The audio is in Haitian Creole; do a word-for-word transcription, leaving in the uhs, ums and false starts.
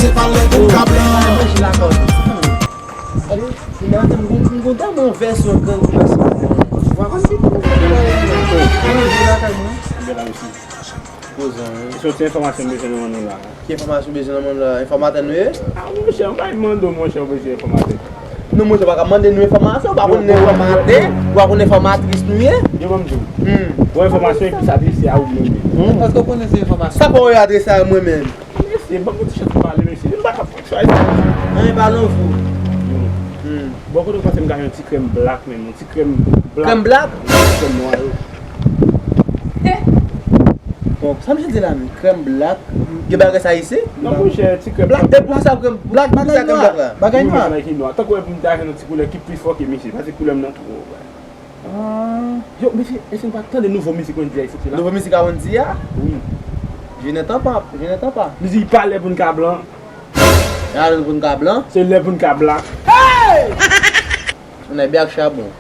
Se pa lè pou m ka blan. Gade, imajine m gon, m gon tèlman vèsyon grandi nan sila. Ou pa konn ki pou manje lakay mwen. Bèl la, mesi. Kozan, wi. Se yon ti enfòmasyon m bezwen nan men nou la. Ki enfòmasyon w bezwen nan men nou la? Enfòmatè nou ye? Ah, monchè, m pa mande w, monchè, w bezwen enfòmatè. Non, monchè, w pa ka mande nou enfòmasyon, w pa konn enfòmatè, w pa konn enfòmatris nou ye? Yo, ban m di w. Hmm. Bon, enfòmasyon epi sa adrese a ou menm. Paske w konnen se enfòmasyon. Sa fè w adrese a mwen menm? Mesye, ban m yon ti chans pou pale, mesye. M pa ka chwazi. Anyen pa nan vou. Hmm. Bon, kote w panse m ka jwenn ti krèm blak menm, yon ti krèm blak? Krèm blak? Krèm nwa yo. Bon, sa misye di la menm? Krèm blak? Gen bagay sa isi? Non, monchè, ti krèm blak. Depi sa krèm blak, depi sa krèm blak la. Bagay nwa. Bagay nwa. Tankou wè pou m ta jwenn yon ti koulè ki pi fò ke misye, paske koulè m nan twò. Ah. Yo, mesye, èske n pa tande nouvo mizik Wendyy a soti la? Nouvo mizik a Wendyy a? Wi. Je n'entends pas, je n'entends pas. Li di, pa lè pou n ka blan. Pa lè pou n ka blan? Se lè pou n ka blak. Hey! Ou nan byak chabon.